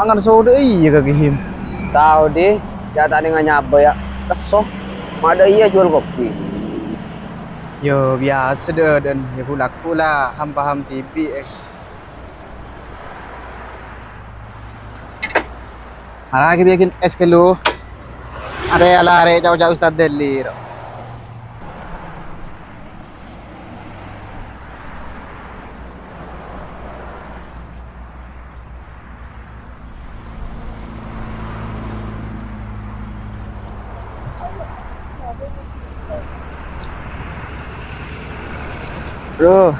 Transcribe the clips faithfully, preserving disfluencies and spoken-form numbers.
Ngarso dâ' iyâ ka Kè Him. Tao, Di. Yâ ta' nènga nyabâ, yâ. Kesso. Ma' dâ' iyâ juwâl kopi. Yâ, biyasa dâ'-adâ'ân. Yâ, ghu-lagghu la, ham-paham dhibi', eh. Mara ghi' bikin es ghâllu. Arè la arè cao-cao Ustad Dali, ro. Bro.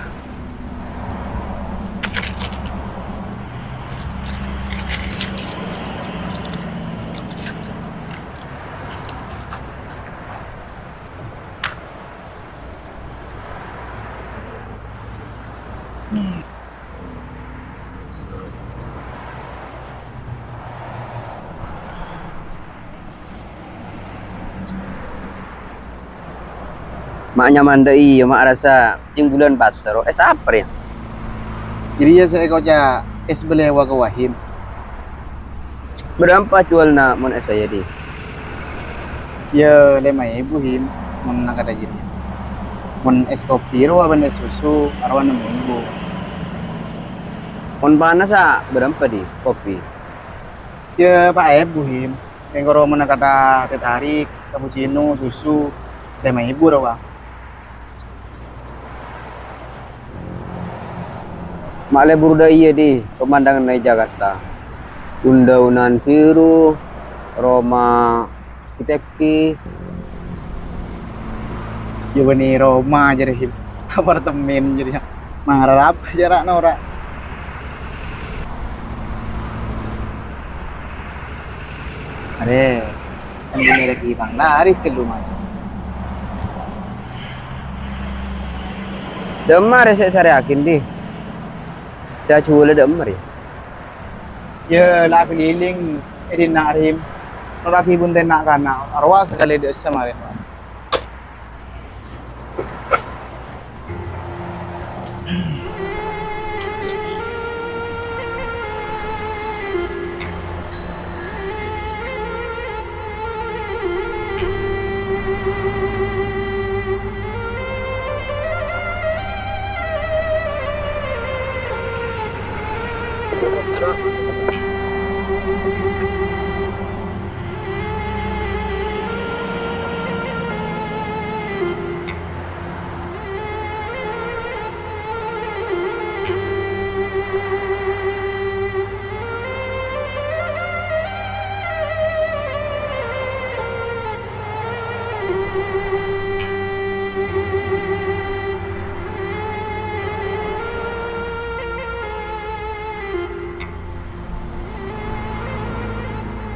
Ma' nyaman dâ' iyâ, ma' arassa cèng bulân pasar, ro. Es apa rèya? Jârèya sè èkoca' es bâlâwâ ka Wahim. Bârâmpa juwâlna mon es iyâ, Di? Yâ, lèma èbu, Him, mon nangkadhâ jârèya. Mon es kopi rowa bân es susu, arowa nem èbu. Mon panassa bârâmpa, Di, kopi? Yâ, pa' èbu, Him. Kèng koro mon nangkadhâ teh tarik, cappuccino, susu, lèma èbu rowa. Ma' lebur dâ' iyâ, Di, pemandanganna è Jakarta. Dun-daunan biru, roma ghi-tegghi. Yâ bânnè roma jârèya, apartemen jârèya. Mara apa cara nora'? Arè. Kan binè rèya ghi' panglaris ghâllu, Mas. Dâ'emma rè sè èsarèyaghi, Di? Sè ajuwâlâ dâ'emma rè? Yâ, la keliling è dinna' rèya. Nolaghi bunten na'-kana', arowa sakalè dâ'essa marè.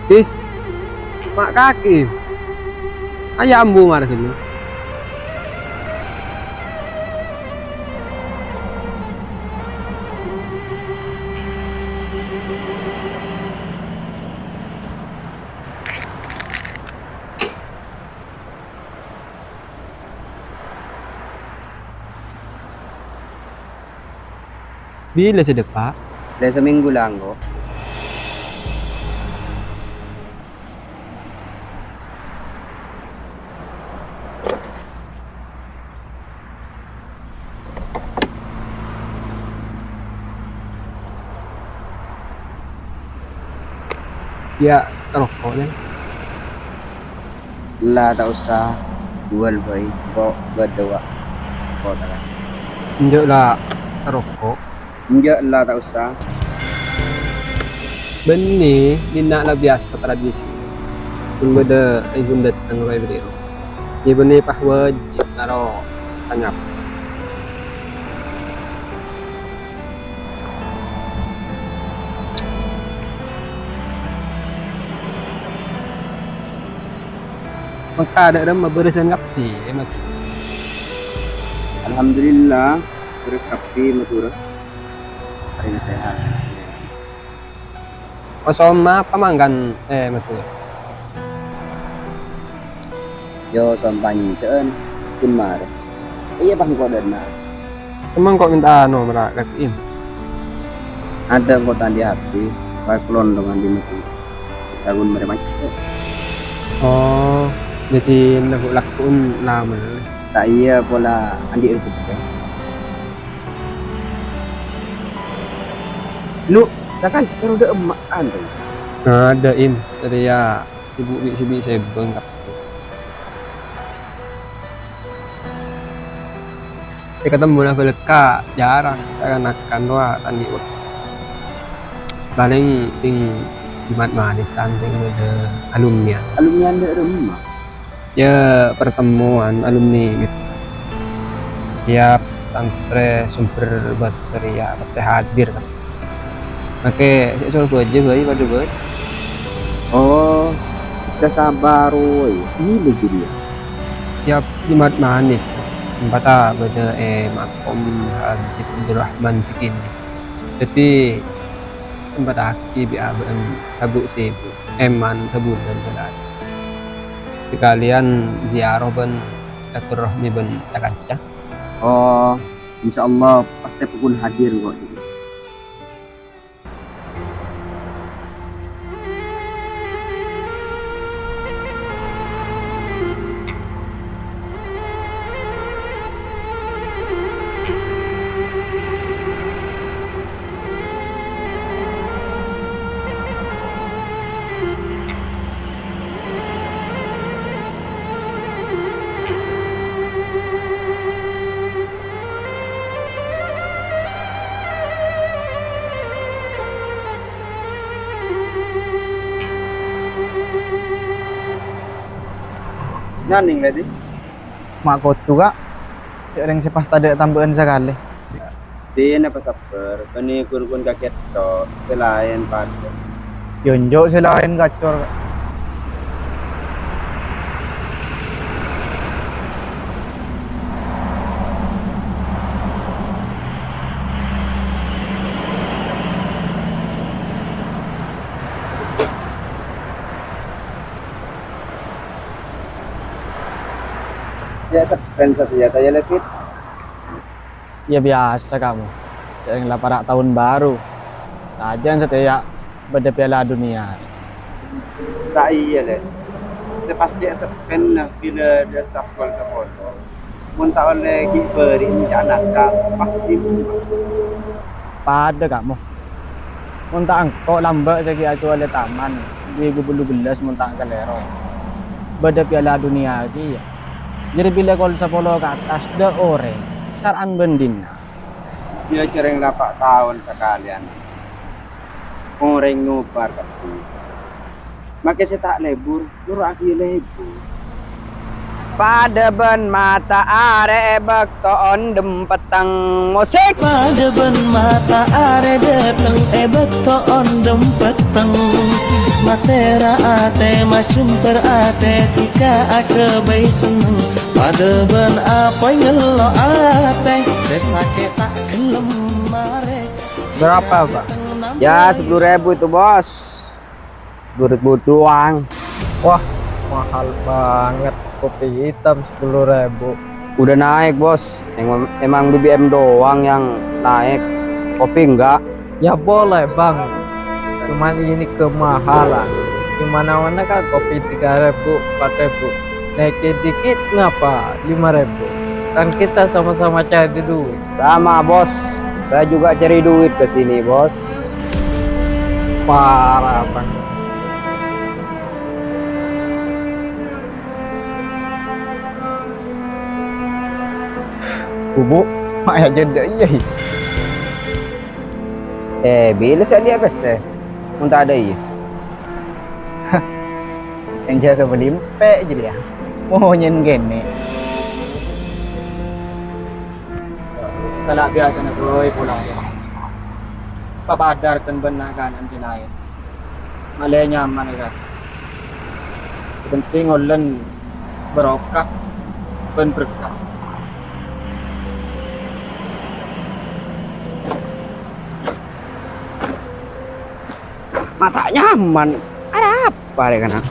Bis, ma' kakè. Ayo ambu mara sini. Bilâ sè dâpa'? Lè samènggu la angghuy. Yâ, taroko, Nèng. La, ta' osa. Juwâl bhâi. Ko' bâdâ, wa'. Ko' ta' la. Enjâ' la, taroko. Enjâ' la, ta' osa. Bânnè, dinna' la biyasa tradisi. Mon bâdâ rèng ghun dâteng rowa bâdâ. Yâ bânnè pas wâjib naro tanyap. Mangka dâ' remma bârâsân kabbhi, Mat. Alhamdulillah, bârâs kabbhi, Madhurâ. Arèya sehat. Kosoma apa mangkana, eh, Madhurâ? Yo, sompa nyèngkè'an, ghun marè. Iyâ, pas engko' dâ' enna'. Emma engko' mènta'a nomerra kakè'en? Adâ' engko' ta' andi' H P. Pas kelondongan di masjid. Tahun mereka macet. Oh, jadi nabuk lakuun lama. Tak iya pola andi' rezeki. Lu, takkan terus udah emak antum. Ada, Im. Tadi ya sibuk bi-, sibuk sibuk. È, katemmo la bâlâkka' jhârâng, sakan-akan rowa ta' andi' bâkto. Palèng bhing Jumat Manis santèng bâdâ alumni. Alumni andi' remma? Ya, pertemuan alumni gitu. Tiap santrè sumber bâtèr ya pasti hadir kan. Makè sè soro bâjâ bhâi padâ bâi. Oh, kita sabar, woi. Ini lagi dia. Tiap Jumat Manis, sempata bâdâ è makom Habib Abdurrahman Cikini. Jadi, sempataghi bi' abâ'na sabu-sèbu, èman sabulân sè laèn. Sakalèyan ziarah bân silaturahmi bân ca-kanca. Oh, insyaallah pasti pokon hadir kok. Nanèng, Lè', Di? Ma' kodhu, Ka'. Sè orèng sè pas tadâ' tambâ'ân sakalè. Dinah pasabbhâr, bânnè ghun-ghun kakè tok, sè laèn padâ. Yo, enjâ' sè laèn kacor, Ka'. Ya, seppen satèya, ta' iyâ, Lè'? Iyâ, biyasa, Ka', mo. Sèrèng la para' taon baru. Sajân satèya bâdâ Piala Dunia. Ta' iyâ, Lè'. Sè pas cè' seppenna bilâ dâ' tas gol sapolo. Mon ta' ollè ghi' bâri' ca'na ka pas ghi' buru. Padâ, Ka', mo. Mon ta' engko' lambâ' sè ghi' acowalè taman, ghi' gu bâllu bellas mon ta' kalèro. Bâdâ Piala Dunia ghi', yâ. Jârèya bilâ gol sapolo ka attas, dâ' orèng, sara'an bân dinna'. Iyâ, jârèng la pa' taon sakalèyan. Orèng nobâr kabbhi. Makè sè ta' lebur, noro'aghi lebur. Padâ bân mata'arè è bâkto ondhem petteng. Musik! Padâ bân mata'arè dâteng è bâkto ondhem petteng. Matèra atè, majembhâr atè, dhika aghâbây senneng. Padâ bân apoy ngello atè, sè sakè' ta' ghellem marè. Berapa, Pak? Ya, sepuluh ribu itu, Bos. Sepuluh ribu doang. Wah, mahal banget. Kopi hitam sepuluh ribu. Udah naik, Bos. Emang, emang B B M doang yang naik. Kopi enggak? Ya boleh, Bang. Cuman ini kemahalan. Di mana-mana kan kopi tiga ribu, empat ribu. Naikin dikit ngapa? Lima ribu. Kan kita sama-sama cari duit. Sama, Bos. Saya juga cari duit ke sini, Bos. Parah, Bang. Bubuk, ma' èjhâ' dâ' iyâ, hi. Eh, bilâ sè adhi'â pèssè? Mon ta' adâ' iyâ. Yang jaga beli empek jadi ya. Monyèn kènè'. Sala biyasana bhâi polana. Papadâr kan bân na-, kanan sè laèn. Malè nyaman, ya, kan? Sè penting olen barokah bân berkah. Ma' ta' nyaman. Arapa rè kana'?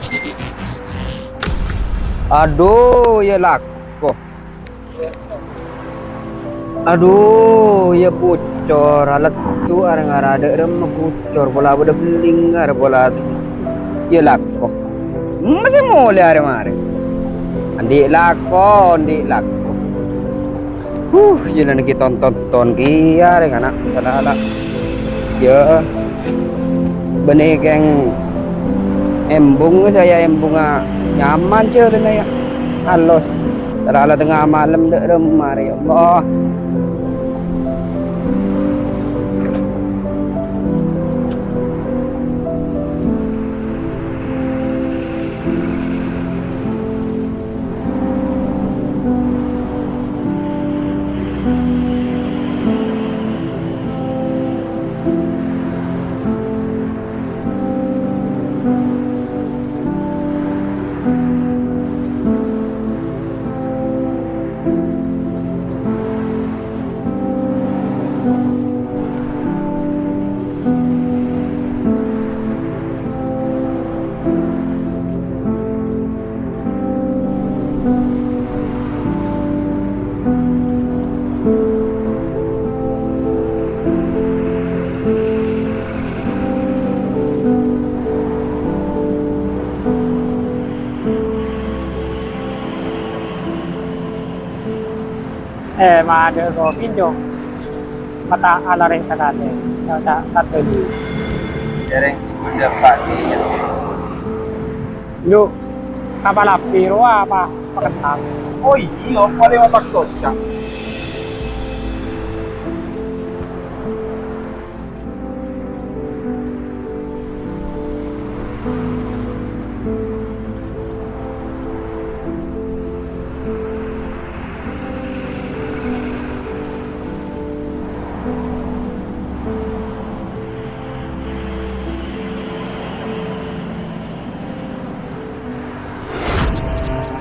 Adu, iyâ lako. Adu, iyâ pucèng. Cor, alettu areng ara dâ' remma kucor, pola bâdâ belling ara pola. Iyâ lako. Masa molè are-mare. Andi' lako, andi' lako. Huh, iyâ nèka ton-tonton kèya areng ana', sala-ala. Iyâ. Bânnè kèng embung, saya embungnga nyaman jhâlânna, yâ. Halus. Sala-ala tengnga malem dâ' remma arè, ya Allah. Eh, ma' adâ' kopi, Cong. Mata alareng sakalè. Ya, ta', ta' telu. Dereng, udah Pak, iya, sih. Lu, kapal api rowa apa pakentas? Oh iya, apa lewat Pak Soca?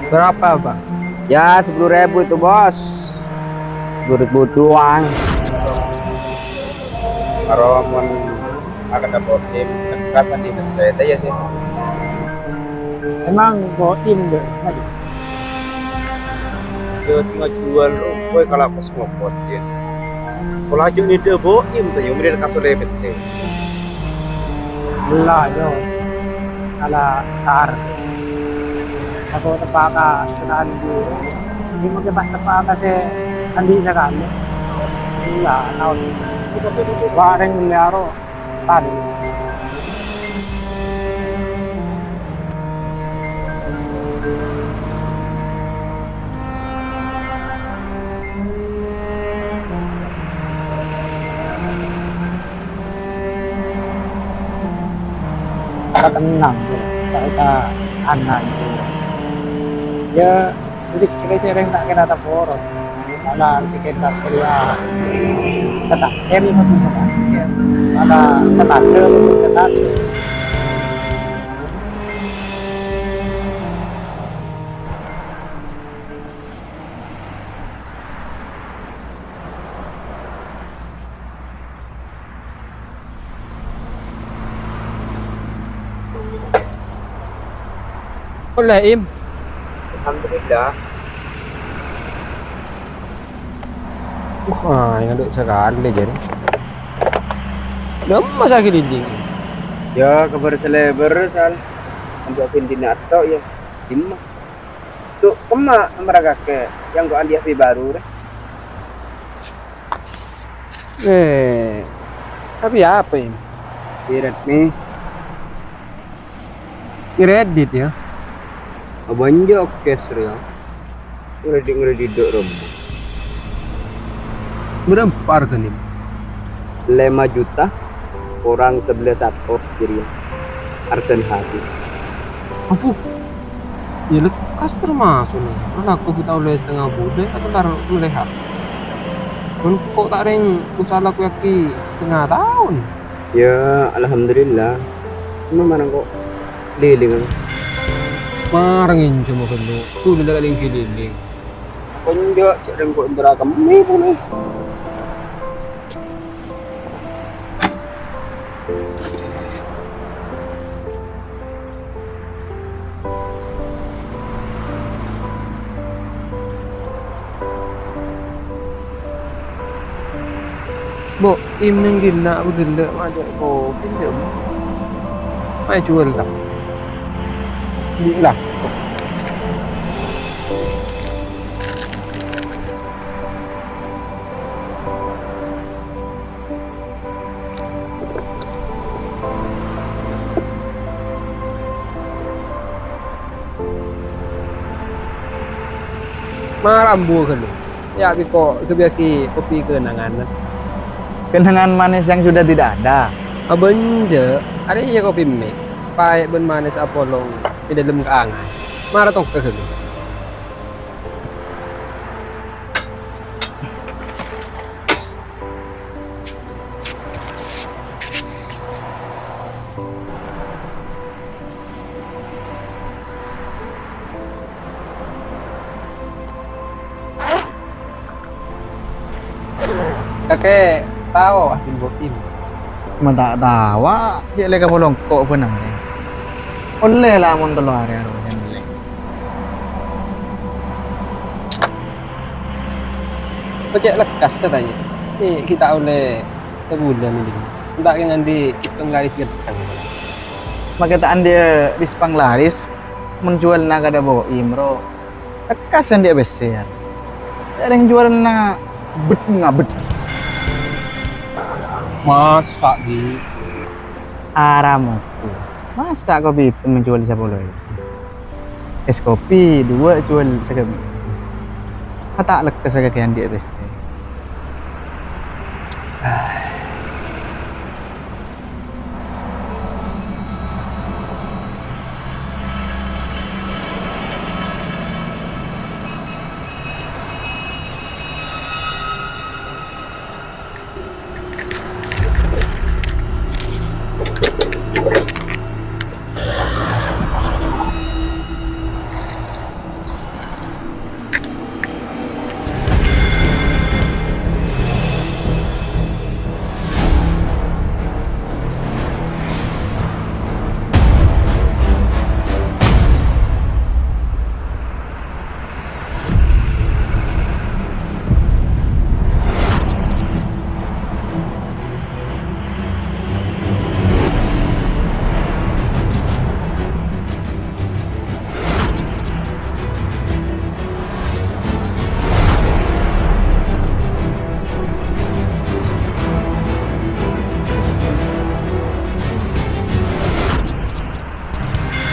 Berapa, Pak? Ya, sepuluh ribu itu, Bos. Sepuluh ribu doang. Karo mon akadda Botim, kan kasandi pèssè, ta' iyâ, sih? Emang Botim, Dek? Yo, ngajuwâl roko è kala pos-ngopos, ya. Pola jhâ' nèdhâ Botim, ta' iyâ, mending kasolè pèssè. Ella, yo. Kala sar. Aku teppa' ka sekali. Ini mungkin pas teppa' ka sè andi' sekali. Ella, taon. Wah, rèng mellè aro. Tadi. Ka tenang, Bro. Ka, ka anan, Bro. Ya, jadi kira-kira yang tak kena tak boros. Malah bikin tak kira setak kiri, malah setak kiri, setak kiri. Ollè, Im. Alhamdulillah. Wah, yang ada sekali jadi. Lama sakit ini. Ya, kabar selebar, Sal. Untuk pindina atau ya, dimma. Tuh, kemma amara kakè yang kok andi' H P baru, rè? Eh, tapi apa ini? Di Redmi. Kredit, ya? Abanja oke, Sri, ya. Kredit-kredit dok rom. Berapa harganya? Lima juta kurang sebelas ratus, Sri, ya. Harganya habis. Ampun. Ya, lekkas termasuk nih. Anakku kita oleh setengah budhe, aku tar melihat. Kon kok tak reng usaha laku yaki setengah tahun. Ya, alhamdulillah. Cuma mana kok keliling, aku. Marang ini cuma kena. Tuh, dia keliling keliling. Konjo, cek reng kok entara kami pun, eh. Im neng ghinna' bâgellâ' ma' cè' kopi, Em. Mayu jhuwâl, ta'? Bi' la. Mara ambu ghâllu. Ya, bi' ko-, ghâbâyyaghi kopi kenangan. Kenangan manis yang sudah tidak ada. Abâ' enjâ', arèya kopi mè', paè' bân manis apolong è dâlem kaangan. Mara tongka ghâllu. Kakè tao adin Boim? Ma' ta' taowa, cè' lè kapolong ko' bân arè. Ollè la mon tello arè arowa jân ellè. Ko' cè' lekkas satèya. È, ghi' ta' ollè sabulân ellè. Enta' kèng andi' dispanglaris ghântèng. Makè ta' andi' dispanglaris, mon jhuwâlna ka Boim, ro. Lekkas andi' pèssè, ya. Orèng jhuwâlna bât ngabât. Masa', ghi? Aramma. Masa' kopi item jhuwâl sapolo èbu? Es kopi duwâ' jhuwâl saghâbây. Ma' ta' lekkas kakè andi' pèssè.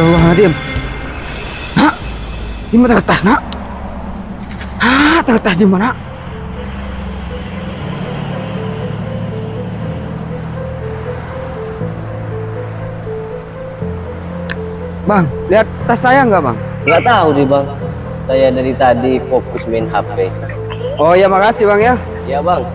Astagfirullahaladzim. Nak, dimma tang kertas, Nak? Ah, tang kertas dimma, Nak? Bang, lihat tas saya nggak, Bang? Nggak tahu nih, Bang. Saya dari tadi fokus main H P. Oh ya, makasih, Bang, ya. Iya, Bang.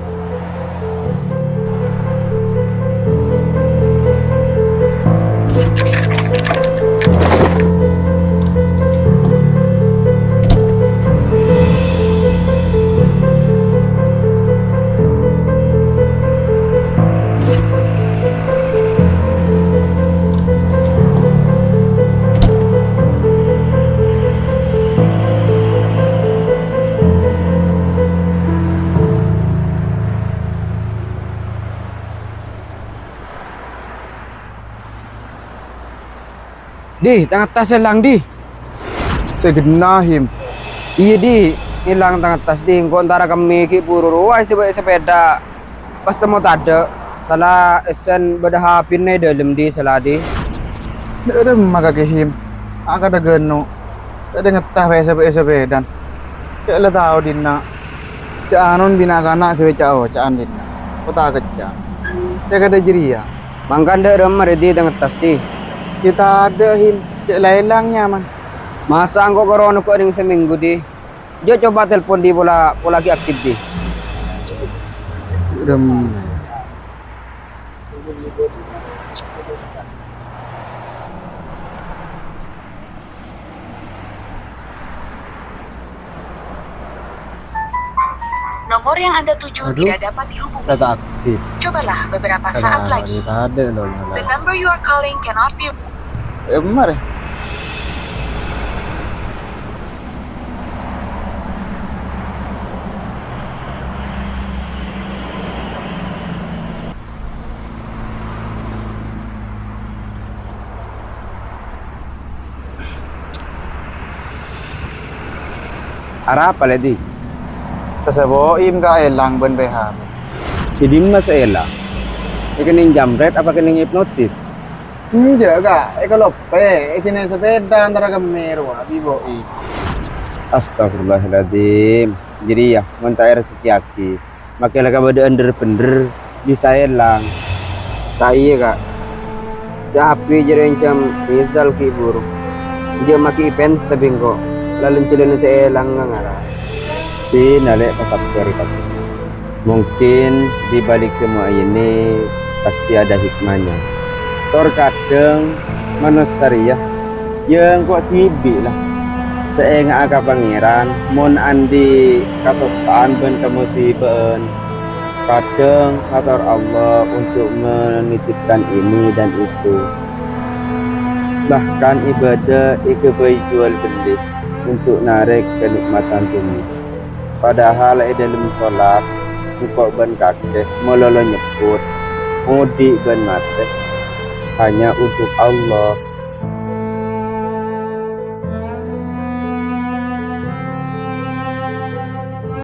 Di, tang kertas èlang, Di. Sè ghenna, Him? Iyâ, Di. Èlang tang kertas, Di. Engko' entara kemmè ghi' buru rowa sè bâ' sepèda. Pas temmo tadâ'. Sala èssèn bâdâ H P-na è dâlem, Di, sala, Di. Dâ' remma kakè, Him? Akadhâ ghânno. Tadâ' ngetta bâ' sepèda. Cè' la tao dinna'. Ca'anon bi' na'-kana' ghâbây ca'-oca'an dinna'. Kota kecca. Sè kadhâ' jârèya. Mangkana dâ' remma rè Di tang kertas, Di? Ghi' tadâ', Him. Cè' la èlang nyaman. Masa' engko' karo nèko' neng samènggu, Di? Jhâ' coba telpon Di pola, pola ghi' aktif, Di. Remma. Nomor yang Anda tuju Aduh, tidak dapat dihubungi. Data aktif. Cobalah beberapa saat lagi. Ada, ada loh, nyala. The number you are calling cannot be. Eh, mari. Arapa, Lè', Di? Tasèbo'im, Ka', èlang bân P H P. È dimma sè èlang? Èkennèng jamrèt apa kennèng hipnotis? Enjâ', Ka', èkaloppè, èdina'è sapèda antara kemmè rowa bi' Bo'i. Astagfirullahaladzim. Jârèya, mon ta' èrezzekkèyaghi, makè la kabâdâ'ân dhâr-bhendhâr bisa èlang. Ta' iyâ, Ka'. Ca'na jârèya ènjhâm misal ghi' buru. Jhâ' makè èpènta bi' engko', la-, lan-jhâlânan sè èlang ngara. Dinalè' pasabbhâr, Ka'. Mungkin di balik semua ini pasti ada hikmahnya. Tor kadhâng manossa rèya, yâ engko' dhibi' la, sè ènga'a ka Pangèran mon andi' kasossa'an bân kamusibâ'ân. Kadhâng mator Allah untuk menitipkan ini dan itu. Bahkan ibadah èghâbây juwâl bellè untuk narèk kanikmatan dhunnya. Padahal è dhâlem solat, engko' bân kakè malolo nyebbhut, odi' bân matè, hanya untuk Allah.